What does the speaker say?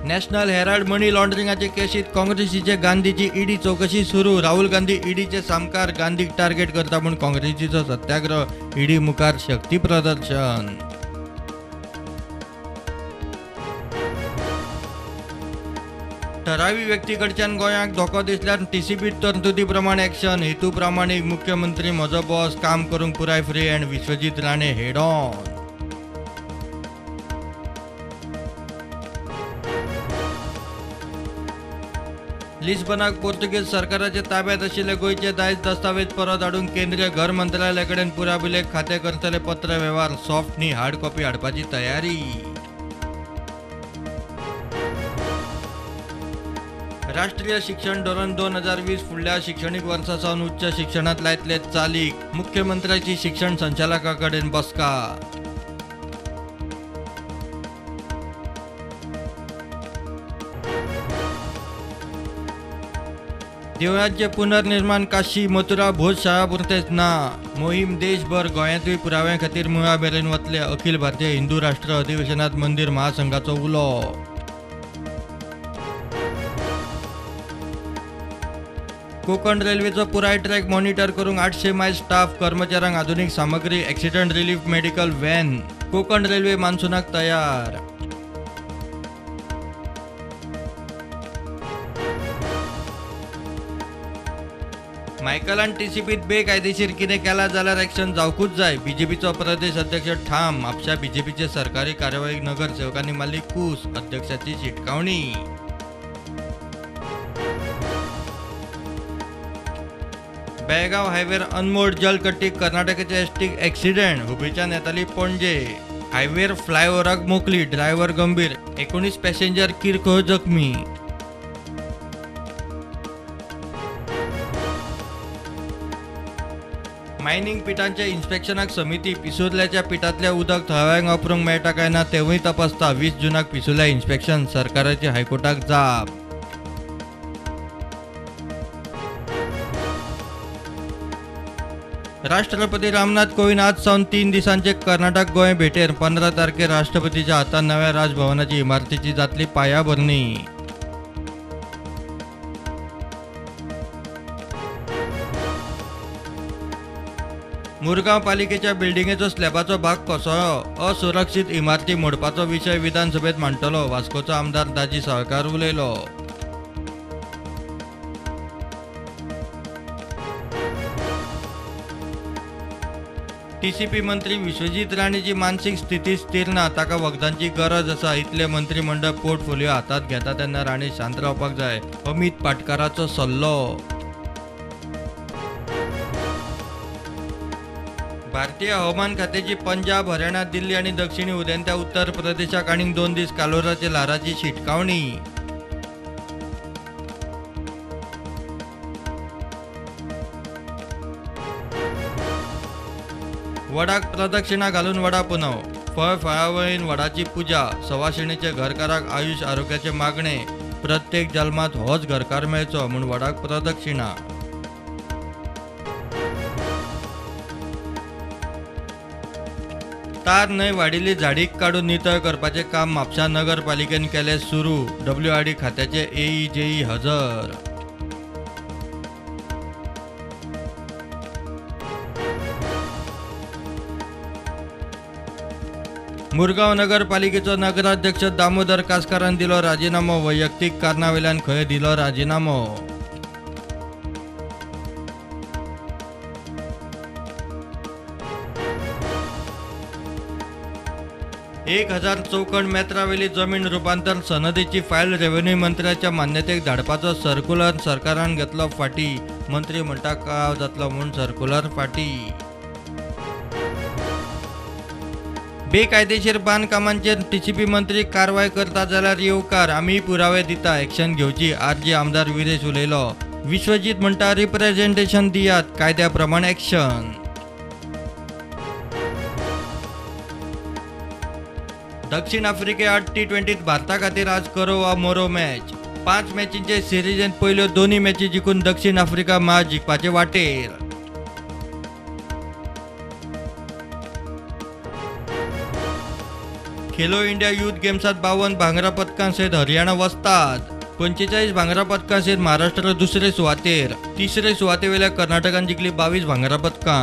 National Herald money लॉन्ड्रिंगाचे केशीत काँग्रेसीचे गांधीची ED चौकशी सुरू. राहुल गांधी ईडीचे सामकार गांधीक टार्गेट करता म्हूण काँग्रेसीचो सत्याग्रह. ईडी मुखार शक्ती प्रदर्शन. ठरावी व्यक्तीकडच्यान गोंयाक धोको दिसल्यार टीसीपी तरतुदी प्रमाण एक्शन. हेतू प्रामाणीक मुख्यमंत्री म्हजो बॉस, काम करूंक पुराय free and Vishwajit Rane head on. लिस्बनाक Portuguese सरकाराच्या ताब्यात आशिल्ले गोंयचे दायज दस्तावेज परत हाडूंक केंद्रीय घर मंत्रालयाकडेन पुराभिलेख खातें करतले पत्र वेव्हार. सॉफ्ट न्ही हार्ड कॉपी हाडपाची तयारी. राष्ट्रीय शिक्षण धोरण 2020 फुडल्या शिक्षणीक वर्सा सावन उच्च शिक्षणांत लायतले चालीक. मुख्यमंत्र्याची शिक्षण संचालका कडेन बसका. देवळांचे पुनर्निर्माण काशी मथुरा भोजशाळा पुरतेच ना, मोहीम देशभर. गोंयांतूय पुराव्या खातीर मुळा मेरेन वतले. अखिल भारतीय हिंदू राष्ट्र अधिवेशनात मंदिर महासंघाचो उलो. कोकण रेल्वेचो पुराय ट्रॅक मॉनिटर करूंक 800 मायल स्टाफ, कर्मचाऱ्यांक आधुनीक सामग्री, accident relief medical van. Konkan railway मान्सूनाक तयार. मायकलान टीसीपीत बेकायदेशीर कितें केलां जाल्यार एक्शन जावकूच जाय. बीजेपीचो प्रदेश अध्यक्ष ठाम. म्हापश्यां बीजेपीचे सरकारी कार्यवाहीक नगरसेवकांनी मारली कूस. अध्यक्षाची शिटकावणी. बेळगांव हायवेर अनमोड जलकट्टी कर्नाटकाचे एसटीक एक्सिडेंट. हुबळीच्यान येताली पणजे. हायवेर फ्लायओव्हराक मोखली. ड्रायव्हर गंभीर. 19 पॅसेंजर किरकोळ जखमी. मायनिंग पिठांच्या इन्स्पेक्शनाक समिती. पिसुर्ल्याच्या पिठांतलें उदक थळाव्यांक वापरूंक मेळटा काय ना तेंवूय तपासता. 20 जूनाक पिसुर्ल्या इन्स्पेक्शन. सरकाराची हायकोर्टाक जाप. राष्ट्रपती रामनाथ कोविंद आज सावन 3 दिसांचे कर्नाटक गोंय भेटेर. 15 तारखेर राष्ट्रपतीच्या हातान नव्या राजभवनाची इमारतीची जातली पायाभरणी. मुरगांव पालिकेच्या बिल्डिंगेचो स्लॅबाचो भाग कोसळ्ळो. असुरक्षीत इमारती मोडपाचो विशय विधानसभेत मांडटलो. वास्कोचो आमदार दाजी साळकार उलयलो. टीसीपी मंत्री विश्वजीत राणेची मानसीक स्थिती स्थिर ना, ताका वखदांची गरज आसा. इतले मंत्रीमंडळ पोर्टफोलिओ हातात घेता तेन्ना राणे शांत रावपाक जाय. अमित पाटकाराचो सल्लो. भारतीय हवामान खात्याची पंजाब, हरियाणा, दिल्ली आनी दक्षिणी उदेंत्या उत्तर प्रदेशाक आनीक 2 दीस कालोराच्या ल्हाराची शिटकावणी. वडाक प्रदक्षिणा घालून वडा पुनव. फळ फळावळीन वडाची पुजा. सवाशिणीचे घरकाराक आयुष आरोग्याचे मागणे. प्रत्येक जल्मात होच घरकार मेळचो म्हूण वडाक प्रदक्षिणा. तार न्हंय वाडिल्ली झाडीक काडून नितळ करपाचें काम म्हापश्यां नगरपालिकेन केलें सुरू. डब्ल्यूआरडी खात्याचे एई जेई हजर. मुरगांव नगरपालिकेचो नगराध्यक्ष दामोदर कासकारान दिलो राजिनामो. वैयक्तीक कारणावेल्यान खंय दिलो राजिनामो. एक 1000 चौखण मेत्रावेली जमीन रुपांतर सनदीची फायल रेव्हेन्यू मंत्र्याच्या मान्यतेक धाडपाचो सर्क्युलर सरकारान घेतलो फाटी. मंत्री म्हणटा कळाव जातलो म्हूण सर्क्युलर फाटी. बेकायदेशीर बांदकामांचेर टीसीपी मंत्री कारवाय करता जाल्यार येवकार, आमी पुरावे दिता, एक्शन घेवची. आरजी आमदार विरेश उलयलो. विश्वजीत म्हणटा रिप्रेझेंटेशन दियात, कायद्या प्रमाण एक्शन. दक्षिण आफ्रिके आड T20 भारता खातीर आज करो वा मोरो मॅच. 5 मॅचींचे सिरिजेंत पयल्यो 2 मॅची जिखून दक्षिण आफ्रिका मॅच जिखपाचे वाटेर. खेलो इंडिया यूथ गेम्सात 52 भांगरा पदकां सयत हरियाणा वस्ताद. 45 भांगरा पदकां सयत महाराष्ट्र दुसरे सुवातेर. तिसरे सुवातेवेल्या कर्नाटकान जिखली 22 भांगरा पदकां.